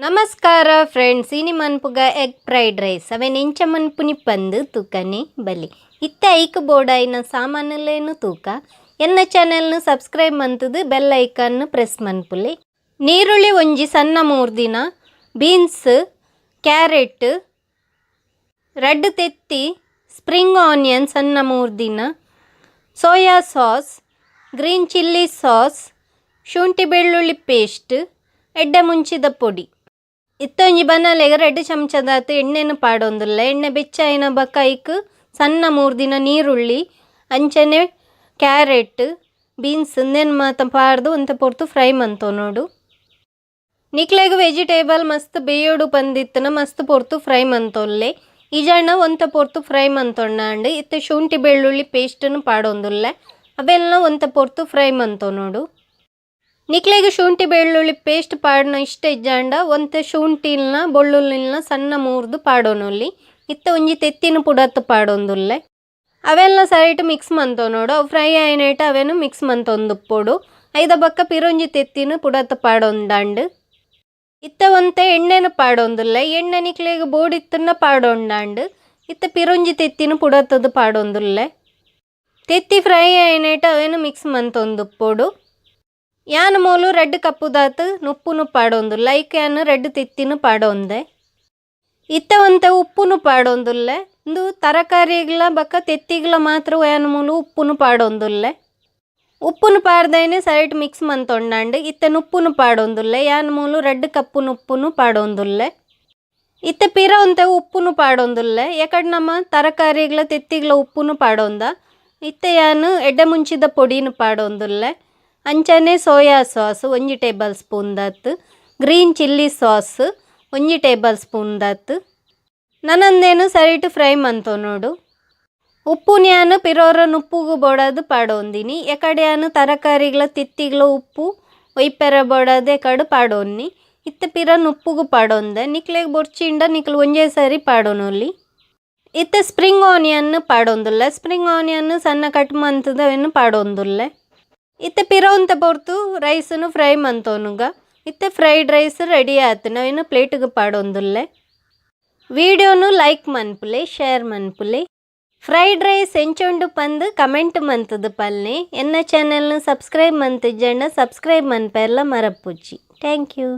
ನಮಸ್ಕಾರ ಫ್ರೆಂಡ್ಸ್, ಇನಿ ಮನ್ಪುಗ egg fried rice. ಅವೆನ್ ಎಂಚ ಮನ್ಪುನಿ ಪಂದ್ ತೂಕನೆ ಬಲೆ. ಇತ್ತೆ ಐಕ್ ಬೋಡಾಯಿನ ಸಾಮಾನುಲೇನು ತೂಕ. ಎನ್ನ ಚಾನೆಲ್ನು ಸಬ್ಸ್ಕ್ರೈಬ್ ಮಂತುದು bell icon press ಮನ್ಪುಲೆ. ನೀರುಳ್ಳಿ ಒಂಜಿ ಸಣ್ಣ ಮೂರ್ದಿನ, ಬೀನ್ಸ್, ಕ್ಯಾರೆಟ್, ರಡ್ಡ್ ತೆತ್ತಿ, ಸ್ಪ್ರಿಂಗ್ ಆನಿಯನ್ ಸಣ್ಣ ಮೂರ್ದಿನ, soya sauce, green chilli sauce, ಶುಂಠಿ ಬೆಳ್ಳುಳ್ಳಿ ಪೇಸ್ಟ್, ಎಡ್ಡೆ ಮುಂಚಿದ ಪೊಡಿ. ಇತ್ತೊಂಜಿ ಬನಲೆಗ್ ರಡ್ಡ್ ಚಮಚದಾತ್ ಎಣ್ಣೆನ್ ಪಾಡೊಂದುಲ್ಲ. ಎಣ್ಣೆ ಬೆಚ್ಚಾಯಿನ ಬೊಕ್ಕ ಐಕ್ ಸಣ್ಣ ಮೂರ್ದಿನ ನೀರುಳ್ಳಿ ಅಂಚನೆ ಕ್ಯಾರೆಟ್, ಬೀನ್ಸ್ ಉಂದೆನ್ ಮಾತ ಪಾಡ್ದ್ ಒಂತೆ ಪೊರ್ತು ಫ್ರೈ ಮಂತೊನೊಡು. ನಿಕ್ಲೆಗ್ ವೆಜಿಟೇಬಲ್ ಮಸ್ತ್ ಬೇಯೋಡು ಪಂದಿತ್ತುನ ಮಸ್ತ್ ಪೊರ್ತು ಫ್ರೈ ಮಂತೊಲ್ಲೆ. ಇಜಾಂಡ ಒಂತೆ ಪೊರ್ತು ಫ್ರೈ ಮಂತೊಂಡಾಂಡ್. ಇತ್ತೆ ಶುಂಠಿ ಬೆಳ್ಳುಳ್ಳಿ ಪೇಸ್ಟ್ನ್ ಪಾಡೊಂದುಲ್ಲೆ. ಅವೆಲ್ಲ ಒಂತೆ ಪೊರ್ತು ಫ್ರೈ ಮಂತೊನೊಡು. ನಿಕ್ಲೆಗ್ ಶುಂಠಿ ಬೆಳ್ಳುಳ್ಳಿ ಪೇಸ್ಟ್ ಪಾಡುನ ಇಷ್ಟ ಇಜ್ಜಾಂಡ ಒಂತೆ ಶುಂಠಿಲ್ನ ಬೊಳ್ಳುಳ್ಳಿಲ್ನ ಸಣ್ಣ ಮೂರ್ದು ಪಾಡೊನೊಲಿ. ಇತ್ತೆ ಒಂಜಿ ತೆತ್ತಿನ ಪುಡತ್ ಪಾಡೊಂದುಲ್ಲೆ. ಅವೆಲ್ಲ ಸರಿಟ್ ಮಿಕ್ಸ್ ಮಂತೊನೊಡು. ಅವು ಫ್ರೈ ಆಯಿನೇಟ ಅವೆನ್ ಮಿಕ್ಸ್ ಮಂತೊಂದುಪ್ಪೊಡು. ಐದ ಬೊಕ್ಕ ಪಿರೊಂಜಿ ತೆತ್ತಿನ ಪುಡತ್ ಪಾಡೊಂಡಾಂಡ್. ಇತ್ತೆ ಒಂತೆ ಎಣ್ಣೆನ್ ಪಾಡೊಂದುಲ್ಲೆ. ಎಣ್ಣೆ ನಿಕ್ಲೆಗ್ ಬೋಡಿತ್ತುಂಡ ಪಾಡೊಂಡಾಂಡ್. ಇತ್ತೆ ಪಿರೊಂಜಿ ತೆತ್ತಿನ ಪುಡತ್ತದು ಪಾಡೊಂದುಲ್ಲೆ. ತೆತ್ತಿ ಫ್ರೈ ಆಯಿನೇಟ ಅವೆನ್ ಮಿಕ್ಸ್ ಮಂತೊಂದುಪ್ಪೊಡು. ಯಾನ್ ಮೂಲು ರಡ್ಡ್ ಕಪ್ಪುದಾತ್ ನುಪ್ಪುನು ಪಾಡೊಂದುಲ್ಲೆ. ಐಕ್ ಯಾನ್ ರಡ್ಡ್ ತೆತ್ತಿನ ಪಾಡೊಂದೆ. ಇತ್ತೆ ಒಂತೆ ಉಪ್ಪುನು ಪಾಡೊಂದುಲ್ಲೆ. ಉಂದು ತರಕಾರಿಗ್ಲ ಬೊಕ್ಕ ತೆತ್ತಿಗ್ಲ ಮಾತ್ರ ಯಾನ್ ಮೂಲು ಉಪ್ಪುನು ಪಾಡೊಂದುಲ್ಲೆ. ಉಪ್ಪುನು ಪಾಡ್ದೈನೆ ಸೈಡ್ ಮಿಕ್ಸ್ ಮಂತೊಂಡಾಂಡ್. ಇತ್ತೆ ನುಪ್ಪುನು ಪಾಡೊಂದುಲ್ಲೆ. ಯಾನ್ ಮೂಲು ರಡ್ಡ್ ಕಪ್ಪು ನುಪ್ಪುನು ಪಾಡೊಂದುಲ್ಲೆ. ಇತ್ತೆ ಪಿರ ಒಂತೆ ಉಪ್ಪುನು ಪಾಡೊಂದುಲ್ಲೆ. ಎಕಡ್ ನಮ ತರಕಾರಿಗ್ಲ ತೆತ್ತಿಗ್ಲ ಉಪ್ಪುನು ಪಾಡೊಂದ. ಇತ್ತೆ ಯಾನ್ ಎಡ್ಡೆ ಮುಂಚಿದ ಪೊಡಿನ್ ಪಾಡೊಂದುಲ್ಲೆ. ಅಂಚನೆ ಸೋಯಾ ಸಾಸ್ ಒಂಜಿ ಟೇಬಲ್ ಸ್ಪೂನ್ ದಾತ್, green chilli sauce ಒಂಜಿ ಟೇಬಲ್ ಸ್ಪೂನ್ ದಾತ್. ನನಂದೇನು ಸರಿಟ್ ಫ್ರೈ ಮಂತೊನೊಡು. ಉಪ್ಪುನು ಯಾನ್ ಪಿರೋರ ನುಪ್ಪುಗು ಬೋಡಾದ್ ಪಾಡೊಂದಿನಿ. ಎಕಡೆ ಯಾನ್ ತರಕಾರಿಗ್ಲ ತೆತ್ತಿಗ್ಲ ಉಪ್ಪು ಒಯ್ಪೆರೆ ಬೋಡಾದ್ ಎಕಡೆ ಪಾಡೊನ್ನಿ. ಇತ್ತೆ ಪಿರ ನುಪ್ಪುಗು ಪಾಡೊಂದೆ. ನಿಕ್ಲೆಗ್ ಬೊರ್ಚಿಂಡ ನಿಕ್ಲ್ ಒಂಜೇ ಸಾರಿ ಪಾಡೊನೊಲಿ. ಇತ್ತೆ ಸ್ಪ್ರಿಂಗ್ ಆನಿಯನ್ ಪಾಡೊಂದುಲ್ಲೆ. ಸ್ಪ್ರಿಂಗ್ ಆನಿಯನ್ ಸಣ್ಣ ಕಟ್ ಮಂತುದು ಅವೆನ್ ಪಾಡೊಂದುಲ್ಲೆ. ಇತ್ತೆ ಪಿರ ಒಂತೆ ಪೊರ್ತು ರೈಸ್ನು ಫ್ರೈ ಮಂತೊನುಗ. ಇತ್ತೆ fried rice ready ಆತುಂಡು. ಅವೆನ್ ಪ್ಲೇಟ್ಗ್ ಪಾಡೊಂದುಲ್ಲೆ. ವಿಡಿಯೋನು ಲೈಕ್ ಮನ್ಪುಲೆ, ಶೇರ್ ಮನ್ಪುಲೆ. ಫ್ರೈಡ್ ರೈಸ್ ಎಂಚ ಉಂಡು ಪಂದ್ ಕಮೆಂಟ್ ಮಂತುದು ಪಲ್ಲೆ. ಎನ್ನ ಚಾನೆಲ್ನು ಸಬ್ಸ್ಕ್ರೈಬ್ ಮಂತಿಜ್ಜಂಡ ಸಬ್ಸ್ಕ್ರೈಬ್ ಮನ್ಪೆರ್ಲ ಮರಪುಜಿ. Thank you.